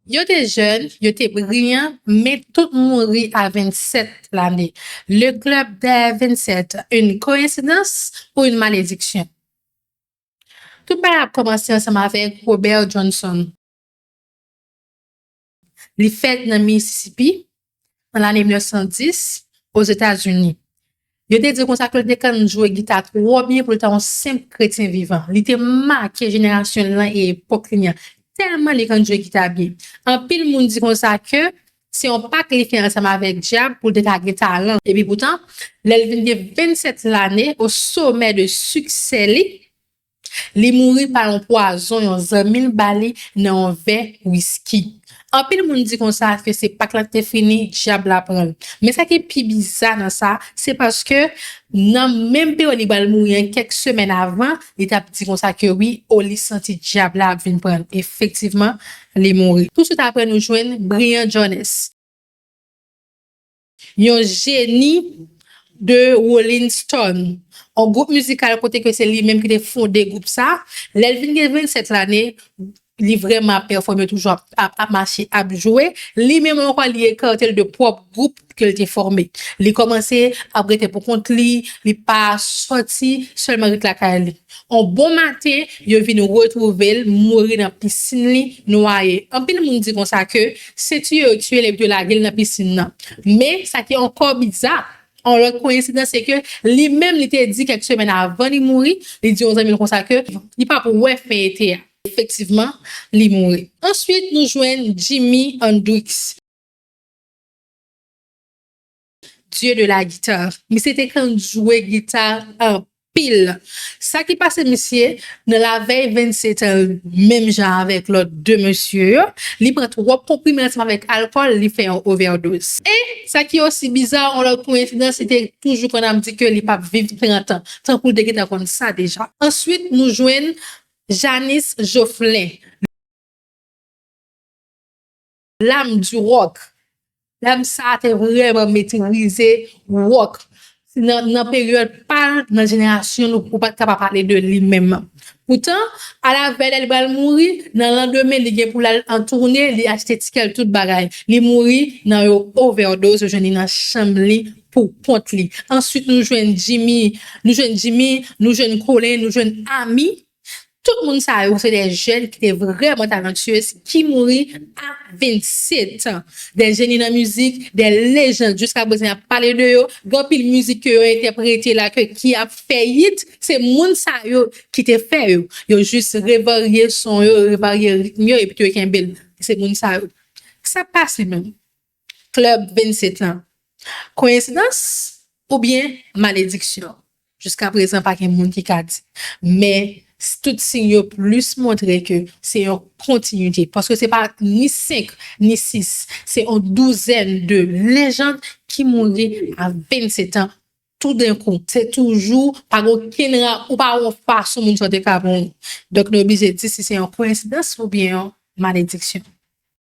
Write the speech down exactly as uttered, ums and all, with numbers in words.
Yo te jèn, yo te briyan, men tout mouri a vennsèt lane. Le club des vingt-sept, une coïncidence ou une malédiction? Tout bagay ap kòmanse ansanm avèk Robert Johnson. Li fèt nan Mississippi, nan lane mil nèf san dis, Ozetazini. Yo te di konsa ke l te konn jwe gita twò byen pou l ta yon senp kretyen vivan. Li te make jenerasyon l lan e epòk li an, tèlman li konn jwe gita byen. Anpil moun di konsa ke se yon pak li fè ansanm avèk dyab pou l te ka gen talan. Epi poutan, lè l vin gen vennsèt lane, o somè de siksè li, li mouri pa yon pwazon yon zanmi l ba li nan yon vè wiski. Anpil moun di konsa ke se pak la te fini, dyab la pran l. Men sa ki pi biza nan sa, se paske nan menm peryòd li pral mouri an, kèk semèn avan, li t ap di konsa ke wi, o li santi dyab la ap vin pran l. Efektivman, li mouri. Touswit apre, nou jwenn Brian Jones, yon jeni de Rolling Stone, yon gwoup mizikal kote ke se li menm ki te fonde gwoup sa. Lè l vin gen vennsèt lane, li vrèman ap pèfòme, toujou ap, ap, ap mache, ap jwe. Li menm ankò, li ekarte l de pwòp gwoup ke l te fòme. Li kòmanse ap rete pou kont li, li pa sòti, sèlman ret lakay li. On bon maten, yo vin retwouve l mouri nan pisin li, nwaye. Anpil moun di konsa ke se tiye yo tiye l epi yo lage l nan pisin nan. Men, sa ki ankò biza, yon lòt koyensidans, se ke li menm, li te di kèk semèn avan li mouri, li di yon zanmi l konsa ke li p ap wè fen ete a. Efektivman, li mouri. Answit, nou jwenn Jimi Hendrix, dieu de la guitare. Misye te konn jwe gita anpil. Sa ki pase misye, nan lavèy vennsèt an, menm jan avèk lòt de mesye yo, li pran twòp konprime ansanm avèk alkòl, li fè yon ovèdoz. E sa ki osi biza, yon lòt koyensidans, li te toujou konn ap di ke li p ap viv trant an, tankou l te gentan konn sa deja. Answit, nou jwenn Janis Joplin, l'âme du rock. Dam sa te vrèman metrize wòk. Nan, nan peryòd pa l, nan jenerasyon nou, ou pa t ka pa pale de li menm. Poutan, alavèy lè li pral mouri, nan landemen, li gen pou l al an toune, li achte tikè l, tout bagay. Li mouri nan yon ovèdoz, yo jwenn li nan chanm li pou kont li. Answit, nou jwenn Jimi, nou jwenn Jimi, nou jwenn Colin, nou jwenn Ami. Tout moun sa yo, se de jèn ki te vrèman talantyez, ki mouri a vennsèt an. De jeni nan mizik, de lejann, jiska prezan y ap pale de yo. Gen anpil mizik ke yo entèprete la, ke, ki ap fè yit, se moun sa yo ki te fè yo. Yo jis revarye son yo, revarye ritm yo, epi tou yo kenbe l. Se moun sa yo. Sa pase menm? Club vennsèt an. Koyensidans oubyen malediksyon? Jiska prezan, pa gen moun ki ka di. Men, s-, tout siy yo plis montre ke se yon kontinite. Paske se pa ni senk, ni sis. Se yon douzèn de lejann ki mouri a vennsèt an, toudenkou. Se toujou, pa gen okenn ra-, ou pa gen yon fason moun sa yo te ka pran. Donk, nou oblije di si se yon koyensidans oubyen yon malediksyon.